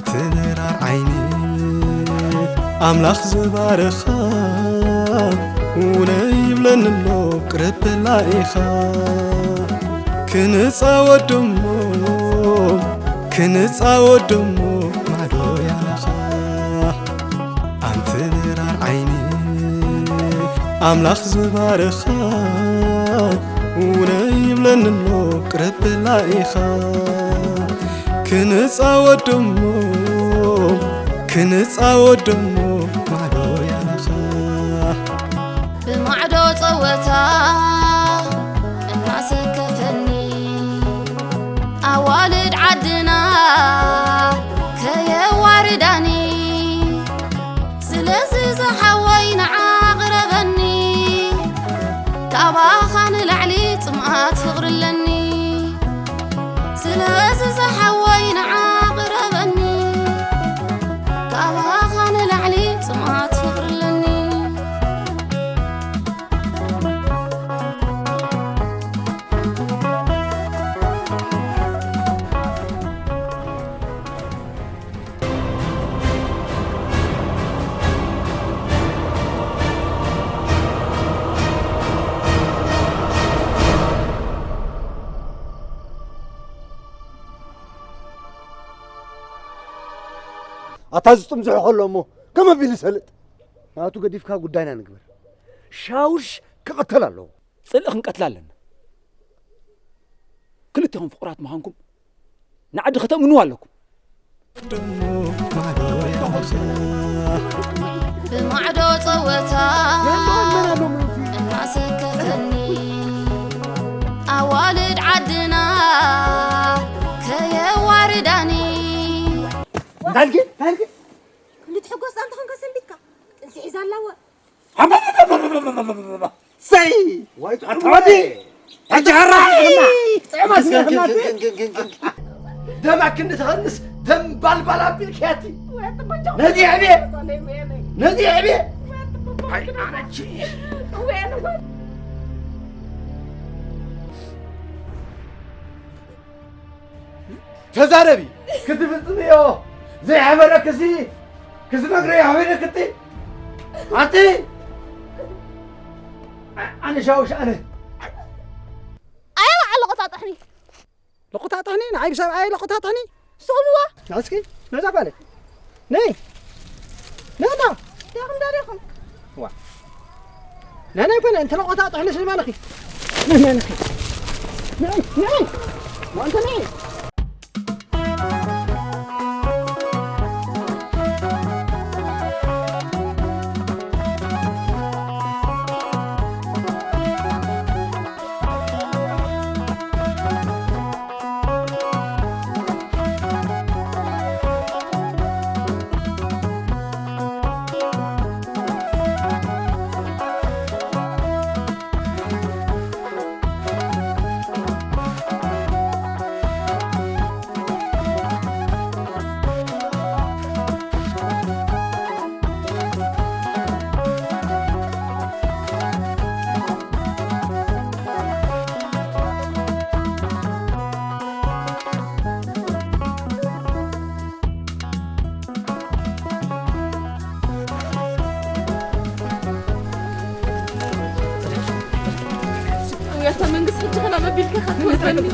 ትንራር ዓይኒ ኣምላኽ ዝባርኻ፣ ውነ ይብለኒ ኣሎ ቅረበላ ኢኻ። ክንጻወት ደሞ፣ ክንጻወት ደሞ ማዶ ያኻ። ኣንቲ ንራር ዓይኒ ኣምላኽ ዝባርኻ፣ ውነ ይብለኒ ኣሎ ቅረበላ ኢኻ። ክንጻወት ደሞ፣ ክንጻወት ደሞ ማዶ ያኻ። ብማዕዶ ጸወታ እናሰከፈኒ ኣዋልድ ዓድና ከየዋርዳኒ። ስለዚ ዝሓወይ ንዓ ቅረበኒ፣ ካባኻ ንላዕሊ ጽምኣት ፍቕሪ ኣለኒ። ስለዚ ዝሓወይ ንዓ ቅረበኒ፣ ካባኻ ንላዕሊ ጽምኣት ፍቕሪ ኣለኒ። ኣታ ዝጥምዝሖ ከሎ እሞ ከመ ኣቢሉ ይሰልጥ? ናቱ ገዲፍካ ጉዳይና ንግበር። ሻውሽ ክቕተል ኣለዎ። ጽልኢ ክንቀትላ ኣለና። ክልቴኹም ፍቑራት ምዃንኩም ንዓዲ ከተእምንዋ ኣለኩም። ብማዕዶ ጸወታ እናሰከፈኒ ኣዋልድ ዓድና ከየዋርዳኒ። እንታይ ኢልኪ? እንታይ ኢልኪ? ክንዲ ትሕጎስ ኣንተ ኾንካ ሰንቢትካ። ጥንሲ ሒዛ ኣላ እወ። ሰይ! ወይ ኣታ ወዲ! ሕጂ ሃራ! ጥዕማ እስከ እናተ! ደማ ክንዲ ትኸንስ ደም ባልባል ኣቢልክያቲ። ነዚ ዕቤ! ነዚ ዕቤ! ኣይ ኣነቺ! ተዛረቢ። ክትፍጽምዮ ዘይሓበረክሲ ክዝነግረዮ ሓበረክቲ። ኣንቲ ኣነ ሻውሽ ኣነ። ኣየ በዓል ለቆታጥሕኒ። ለቆታጥሕኒ? ንዓይ ብሰብኣየ ለቆታጥሕኒ? ስቑምዋ። ናስኪ ነዛ ጓለ ነይ ነታ ዳኹም ዳሪኹም። ዋ ናናይ ኮነ እንተ ለቆታጥሕኒ ስልማለኺ። ነይ ነይ ነይ ነይ ነይ ዋንተ ነይ። ያታ መንግስት ሕጂ ከና መቢልካ ክትወስደኒ።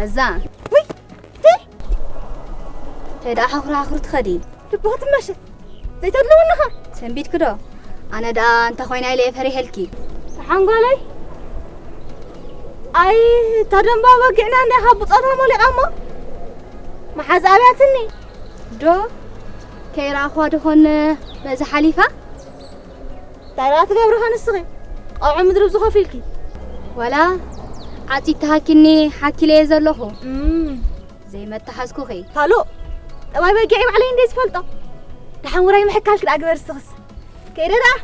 እዛ ውይ፣ ቲ ተይ ደኣ ሓኹራኹር ትኸዲ። ልብኻ ትመሸት ዘይተድልውንኻ። ሰንቢድኪ ዶ? ኣነ ደኣ እንተ ኾይና ኢለ እየ ፈሪሄልኪ። ሓንጓለይ፣ ኣይ፣ እታ ደንባ በጊዕና እንዲያ ካብ ብጾታ ሞሊቓ እሞ መሓዝ ኣብያትኒ። ዶ ከይረኣኹዋ ድኾን በዚ ሓሊፋ? እንታይ ደኣ ትገብሪ ኸ ንስኺ? ቀውዒ ምድሪ ብዙ ኸፊልኪ። ዋላ ዓጺድ ተሃኪኒ ሓኪለ እየ ዘለኹ። እም። ዘይመተሓዝኩኺ። ታሎ፣ ጠባይ በጊዐይ ባዕለይ እንደ ዝፈልጦ። ደሓን ውራይ ምሕካልኪ ደኣ ግበር እስኽስ። ከይደ ደኣ።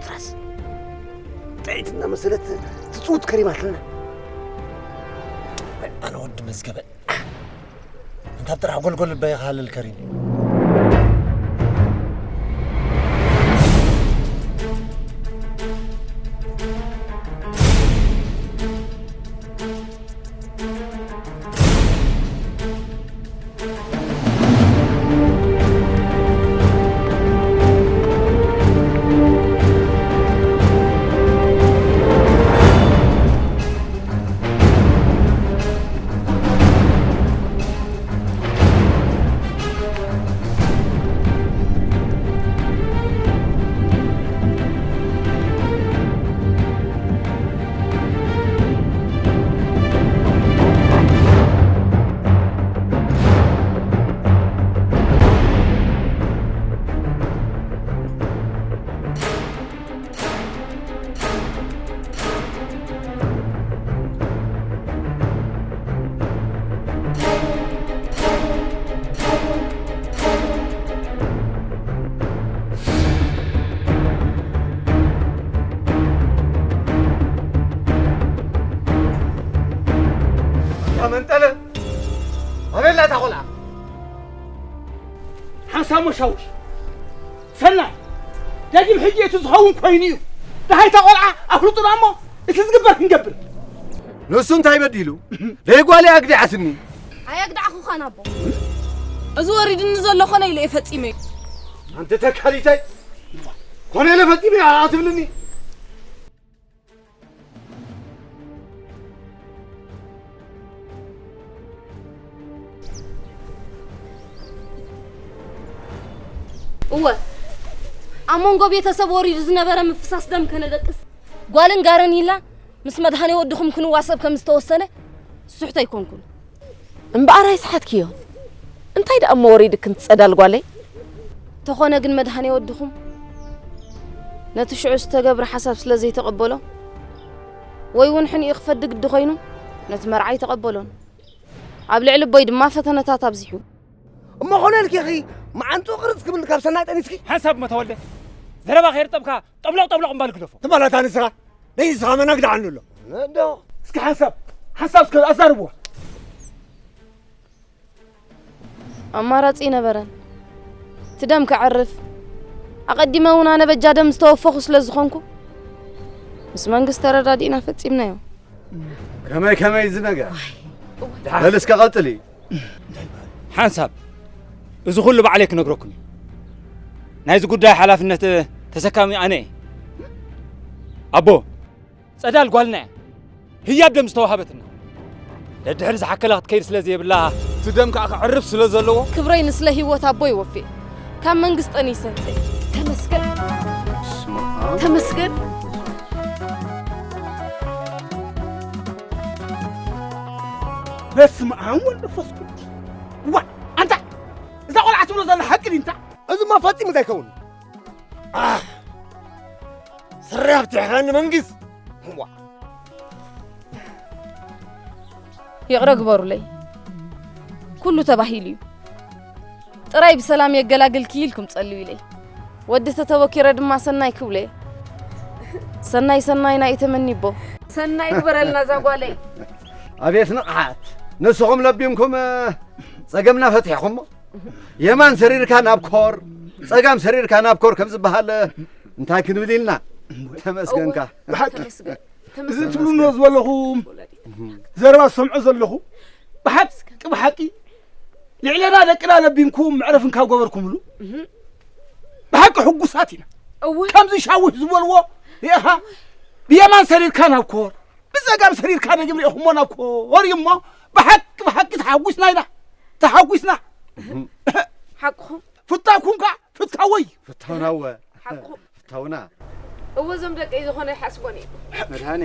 ትራስ ጥዕይቲ እናመሰለት ትጽውት ከሪማትና። ኣነ ወዲ መዝገበ፣ እንታ ጥራሕ ጎልጎል ልበይ ክሃልል ከሪም። መንጠለ ኣበላ እታ ቆልዓ ሓንሳብ መሻውሽ ሰናይ ደጊም ሕጂ እቲ ዝኸውን ኮይኑ እዩ። ደሃይታ ቆልዓ ኣፍልጡና እሞ እቲ ዝግበር ክንገብር። ንሱ እንታይ በዲሉ? ደይ ጓለይ ኣግዲዓትኒ። ኣየግዳዕኹኻን ኣቦ። እዚ ወሪድኒ ዘሎ ኮነ ኢለ እየ ፈጺመ እዩ። ኣንቲ ተካሊታይ ኮነ ኢለ ፈጺመ እየ ኣትብልኒ። እወ፣ ኣብ መንጎ ቤተሰብ ወሪዱ ዝነበረ ምፍሳስ ደም ከነደቅስ ጓልን ጋርን ኢላ ምስ መድሃኔ ወድኹም ክንዋሰብ ከም ዝተወሰነ ስሕቶ ኣይኮንኩን። እምበኣር ኣይሰሓትክዮን። እንታይ ደኣ እሞ ወሪድክን ጸዳል ጓለይ? ተኾነ ግን መድሃኔ ወድኹም ነቲ ሽዑ ዝተገብረ ሓሳብ ስለ ዘይተቐበሎ ወይ እውን ሕኒኡ ክፈዲ ግዲ ኮይኑ ነቲ መርዓ ኣይተቐበሎን። ኣብ ልዕሊ ኣቦይ ድማ ፈተነታት ኣብዚሑ። እሞ ኾነ ኢልኪ ኢኺ መዓንጥኡ ቅርጽ ክብል ካብ ሰናይ ጠኒስኪ? ሓንሳብ እሞ ተወልደ፣ ዘረባ ከየርጠብካ ጠብሎቕ ጠብሎቕ እምባል ግደፎ። ትበላታ ንስኻ? ደይ ንስኻ መን ኣግዳዓኒ ኣሎ? እንዶ። እስኪ ሓንሳብ፣ ሓንሳብ እስከ ኣዛርብዋ። ኣማራጺ ይነበረን። እቲ ደም ከዕርፍ። ኣቐዲመ እውን ኣነ በጃ ደም ዝተወፈኹ ስለ ዝኾንኩ፣ ምስ መንግስቲ ተረዳዲእና ፈጺምናዮ። ከመይ ከመይ እዚ ነገር? ዋይ፣ ዋይ። በል እስከ ቀጽሊ። ሓንሳብ፣ እዚ ኩሉ ባዕለይ ክነግረኩም እዩ። ናይዚ ጉዳይ ሓላፍነት ተሰካሚ ኣነ እየ። ኣቦ፣ ጸዳል ጓልና እያ። ህያብ ደም ዝተዋሃበትና። ደድሕሪ ዝሓከላ ክትከይድ ስለ ዘይብላ፣ እቲ ደም ከኣ ክዕርፍ ስለ ዘለዎ። ክብረይ ንስለ ህይወት ኣቦ ይወፌ። ካብ መንግስቲ ጠኒሰ። ተመስገን። ስማ። ተመስገን። በስመ ኣብ ወወልድ ወመንፈስ ቅዱስ። ዋ፣ ኣንታ፣ እዛ ቆልዓ ትብሎ ዘላ ሓቂ ድዩ እንታ? እዚማ ፈጺሙ ዘይከውን። ኣህ፣ ስረ ኣብቲሕኻኒ መንግስት። ዋ። ይቕረ ግበሩለይ። ኩሉ ተባሂሉ እዩ። ጥራይ ብሰላም የገላግልኪ ኢልኩም ጸልዩለይ። ወዲ ተተበኪረ ድማ ሰናይ ክብሎ እየ። ሰናይ ሰናይ ናይ ተመኒቦ። ሰናይ ግበረልና እዛ ጓለይ። ኣቤት ንቕሓት። ንስኹም ለቢምኩም፣ እ፣ ጸገምና ፈቲሕኹሞ። የማን ሰሪርካ ናብ ኮር፣ ጸጋም ሰሪርካ ናብ ኮር ከም ዝበሃል፣ እ፣ እንታይ ክንብል ኢልና? ተመስገንካ። ብሓቂ ተመስገን። እዚ ተመስገን። ትብሉኖ ዝበለኹም ዘረባ ዝሰምዖ ዘለኹ ብሓቂ ብሓቂ ልዕለና ደቅና ለቢምኩም መዕረፍን ካብ ገበርኩምሉ እህ። ብሓቂ ሕጉሳት ኢና። እወ። ከምዚ ሻውሽ ዝበልዎ ርኢኻ ብየማን ሰሪርካ ናብ ኮር፣ ብጸጋም ሰሪርካ ደጊም ርኢኹሞ ናብ ኮር እዩ እሞ ብሓቂ ብሓቂ ተሓጒስና ኢና። ተሓጒስና። ሓቅኹም። ፍታው ኩንካ ፍታወይ። ፍታውና እወ። ሓቅኹም። ፍታውና። እወ፣ እዞም ደቀይ ዝኾነ ይሓስቦን እዩ። መድሃኔ፣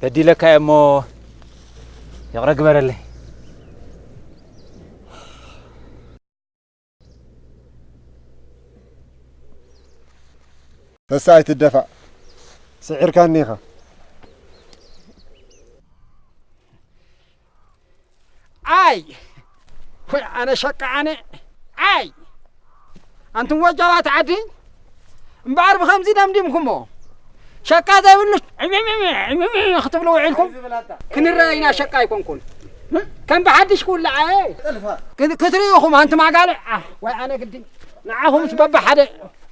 በዲለካ እየ እሞ ይቕረ ግበረለይ። ተስፋ ኣይትደፋእ፣ ስዒርካኒ ኢኻ። ኣይ! ወይ ኣነ ሸቃ ኣነ! ኣይ! ኣንቱም ወጃላት ዓዲ፣ እምበኣር ብኸምዚ ደምዲምኩሞ። ሸቃ ዘይብሉ ዕሚሚሚ ዕሚሚሚ ክትብሉ ውዒልኩም? ክንረአ ኢና፣ ሸቃ ኣይኮንኩን። ከም ብሓድሽ ክውላዕ እየ። ክት-፣ ክትርእዩ ኢኹም፣ ኣንቲ ማጋለ። ኣህ፣ ወይ ኣነ ግዲ። ንዓኹምስ በብሓደ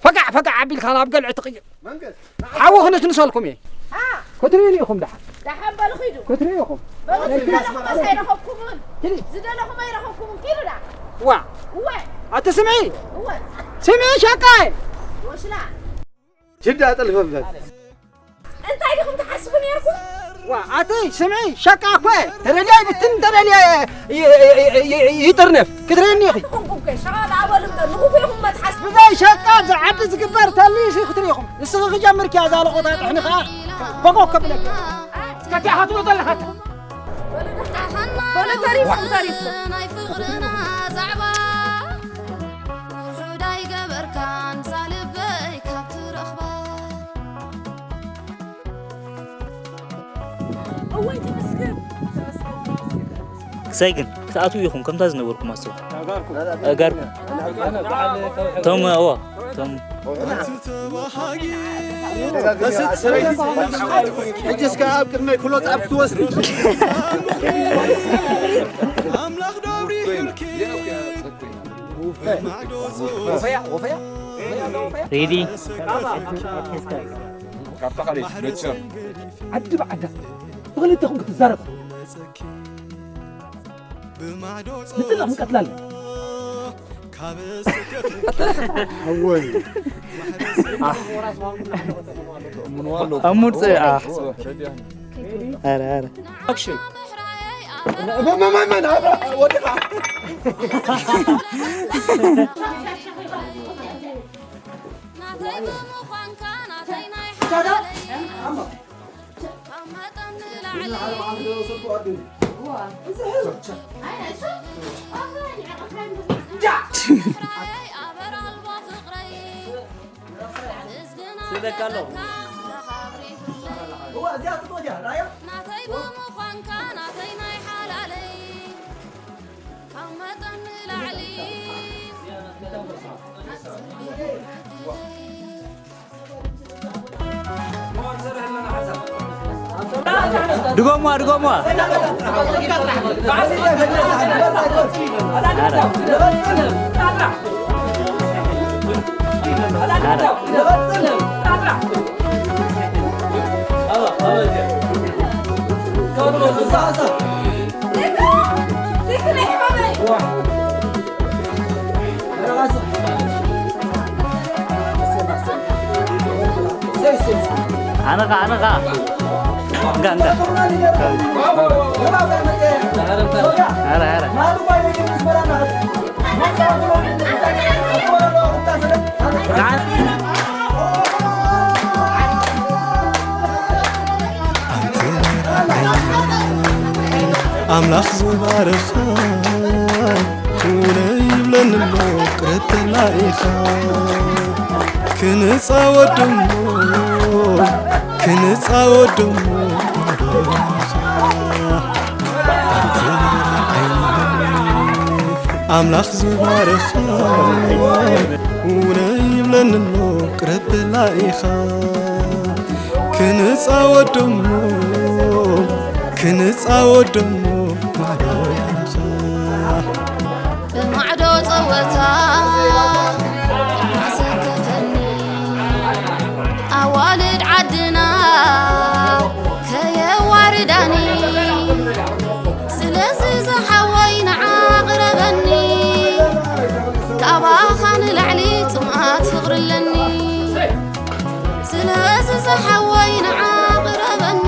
ፈጋዕ ፈጋዕ ኣቢልካ ናብ ገልዒ ትቕይር። ሓዊ ክንትንሰልኩም እየ። ኣ። ክትርእዩኒ ኢኹም ደሓን። ደሓን በሉ ኺዱ። ክትርእዩ ኢኹም። በሉ ዝደለኹም ኣይረኸብኩምን። ኪዲ። ዝደለኹም ኣይረኸብኩምን። ኪዱ ዳ። ዋ። እወ። ኣቲ ስምዒ። እወ። ስምዒ ሸቃይ። ወሽላ። ጅዳ ጥልፍ እምበር። እንታይ ዲኹም ትሓስቡ ነይርኩም? ዋ፣ ኣተይ ስምዒ፣ ሸቃ እኮ ተደልያ ይብትን፣ ተደልያ ይ-፣ ይ-፣ ይ-፣ ይ-፣ ይጥርነፍ። ክትርእይኒ ኢኺ። ንኹንኩም ከ ሸቃ ኣበሉ እምበር፣ ንኹንኩም ኢኹም መትሓዝ። ብዘይ ሸቃ ኣብዚ ዓዲ ዝግበር ተልዩ ሲ ክትርኢ ኢኹም። ንስኺ ክጀምርኪ እያ እዛ ለቖታ ጥሕኒ ኸኣ በቆ ከብለኪ። ከቲኣ ክትብሎ ዘለኻ። በሉ ተሪፍኩም፣ ተሪፍኩም። ናይ ፍቕርና ዛዕባ ውሑድ ኣይገበርካን፣ እዛ ልበይ ካብ ትረኽባ። እወይ፣ ተመስገን፣ ተመስገን፣ ተመስገን። ክሳይ ግን ክትኣትዉ ኢኹም ከምታ ዝነበርኩም ኣስቡ። ኣጋርኩም። ኣጋርኩም። እቶም፣ እዋ፣ እቶም። ሕጂ እስከ ኣብ ቅድመይ ክሎጽ ኣፕ ክትወስዲ። ሬዲ። ካብታ ካልእ መቸም። ዓዲ ብዓዳ ብኽልተኹም ክትዛረቡ። ንጽላእ ክንቀትላለን። ኣወይ። ኣሙር ጽ-፣ ኣ። ኣረ፣ ኣረ። ኣክሽን። መን፣ መን፣ መን፣ መን፣ ወዲኻ። ናተይ ብምዃንካ ናተይ ናይ ሓላለይ ካብ መጠን ንላዕሊ ፍቕረይ ኣበር ኣልቦ ፍቕረይ ስደካ ኣለኹ። ናተይ ብምዃንካ ናተይ ናይ ሓላለይ ካብ መጠን ንላዕሊ ድገሙዋ፣ ድገሙዋ። ኣነኻ፣ ኣነኻ። እንጋ፣ እንጋ። ኣረ፣ ኣረ። ኣምላኽ ዝባርኻ፣ ውነ ይብለኒ እሞ ቅረብ ተላኢኻ። ክንጻወት ደሞ፣ ክንጻወት ደሞ፣ ኣምላኽ ዝባርኻ፣ ውነ ይብለኒ እሞ ቅረብ ተላኢኻ። ክንጻወት ደሞ፣ ክንጻወት ደሞ ማዕዶ ያኻ። ብማዕዶ ጸወታ ኣሰከፈኒ ኣዋልድ ዓድና ከየዋርዳኒ። ስለዚ ዝሓወይ ንዓ ቅረበኒ፣ ካባኻ ንላዕሊ ጽምኣት ፍቕሪ ኣለኒ። ስለዚ ዝሓወይ ንዓ ቅረበኒ፣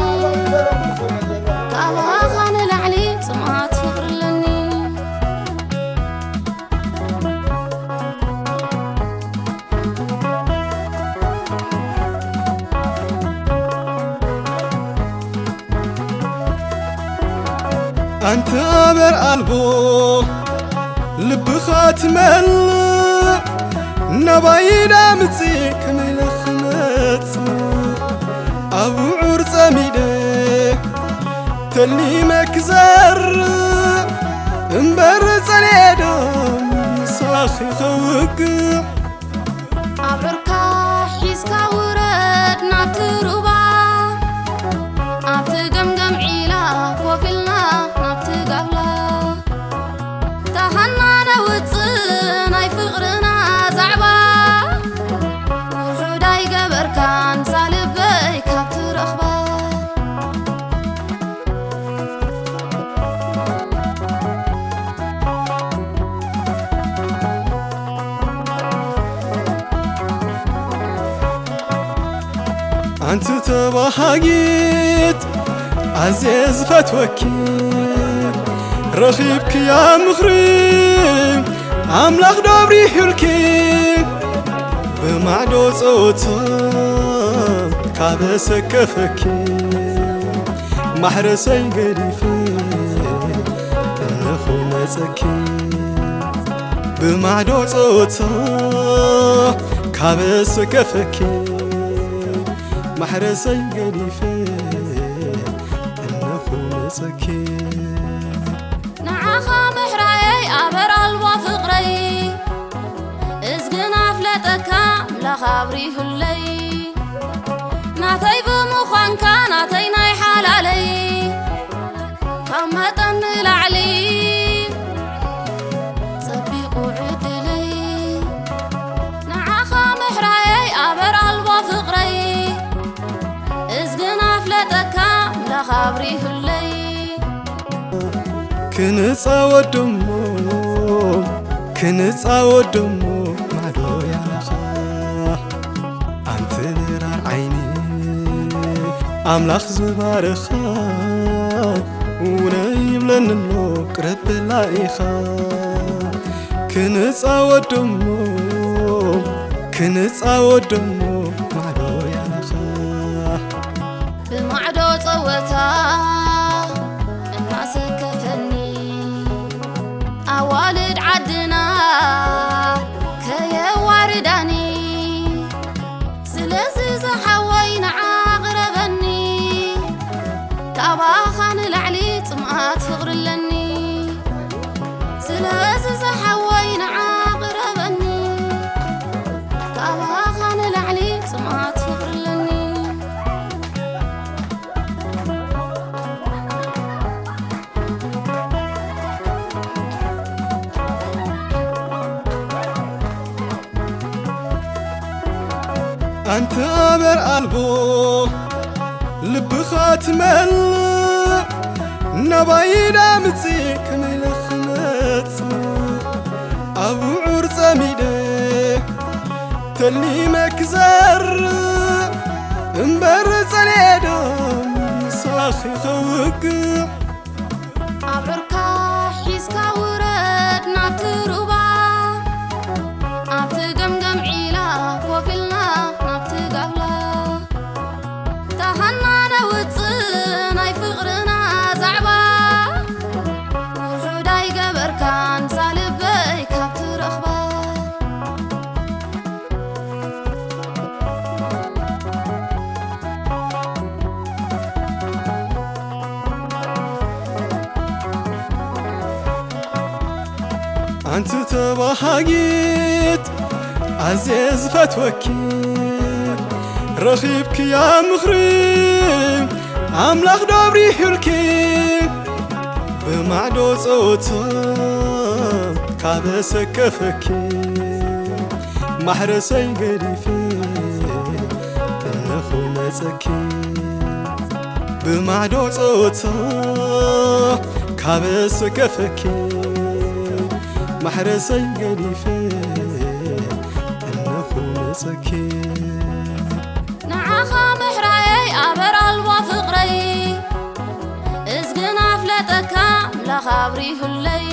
ካባኻ ንላዕሊ ጽምኣት ፍቕሪ ኣለኒ። ኣንቲ ኣበር ኣልቦ ልብኻ ትመልእ፣ ናባይ ዳ ምጽእ ከመይ ኢለ ክመጽእ? ኣብ ውዑር ጸሚደ ተሊመ ክዘርእ እምበር ጸሊኤ ዶ ምሳኺ ከውግዕ? ኣብ ዕርካ ሒዝ ኣንቲ ተባሃጊት ኣዝየ ዝፈትወኪ፣ ረኺብክያ ምኽሪ ኣምላኽ ዶብሪሁልኪ። ብማዕዶ ጸወታ ካብ ኣሰከፈኪ፣ ማሕረሰይ ገዲፈ እነኹ መጸኪ። ብማዕዶ ጸወታ ካብ ኣሰከፈኪ፣ ማሕረሰይ ገዲፈ እነኹ መጸኪ። ንዓኻ ምሕራየይ ኣበር ኣልቦ ፍቕረይ፣ እዝግና ፍለጠካ ኣምላኽ ኣብሪሁለይ። ናተይ ብምዃንካ ናተይ ናይ ሓላለይ፣ ካብ መጠን ንላዕሊ ጸቢቑ ዕድለይ። ንዓኻ ምሕራየይ ኣበር ኣልቦ ፍቕረይ፣ እዝግና ፍለጠካ ኣምላኽ ኣብሪሁለይ። ክንጻወት ደሞ፣ ክንጻወት ደሞ ማዕዶ ያለኻ። ኣንቲ ብራር ዓይኒ ኣምላኽ ዝባርኻ፣ ውነይ ይብለኒ ኣሎ ቅረብ ብላ ኢኻ። ክንጻወት ደሞ፣ ክንጻወት ደሞ ማዕዶ ያለኻ። ብማዕዶ ጸወታ እናሰከፈኒ፣ ኣዋልድ ዓድና ከየዋርዳኒ። ስለዚ ዝሓወይ ንዓ ቅረበኒ፣ ካባኻ ንላዕሊ ጽምኣት ፍቕሪ ኣለኒ። ስለዚ ዝሓወይ ንዓ ቅረበኒ፣ ካባኻ ንላዕሊ ጽምኣት ፍቕሪ ኣለኒ። ኣንቲ ኣበር ኣልቦ ልብኻ ትመልእ፣ ናባይ ዳ ምጽእ ከመይ ኢለ ክመጽእ? ኣብ ውዑር ጸሚደ ተሊመ ክዘርእ፣ እምበር ጸሊኤ ዶ ምሳኺ ከውግዕ? ኣብ ዑርካ ሒዝካ ውረድ ናብቲ ሩባ፣ ኣብቲ ገምገም ዒላ ኮፍ ኢልና ናብቲ ጋብላ። ታሃና ነውጽእ ናይ ፍቕርና ዛዕባ፣ ውሑድ ኣይገበርካን ዛልበይ ካብቲ ረኽባ። ኣንቲ ተባሃጊት ኣዝየ ዝፈትወኪ፣ ረኺብክያ ምኽሪ ኣምላኽ ዶ ኣብሪሁልኪ። ብማዕዶ ጸወታ ካብ ኣሰከፈኪ፣ ማሕረሰይ ገዲፈ እነኹ መጸኪ። ብማዕዶ ጸወታ ካብ ኣሰከፈኪ፣ ማሕረሰይ ገዲፈ እነኹ መጸኪ። ንዓኻ ምሕራየይ ኣበር ኣልቦ ፍቕረይ፣ እዝግና ፍለጠካ ኣምላኽ ኣብሪሁለይ።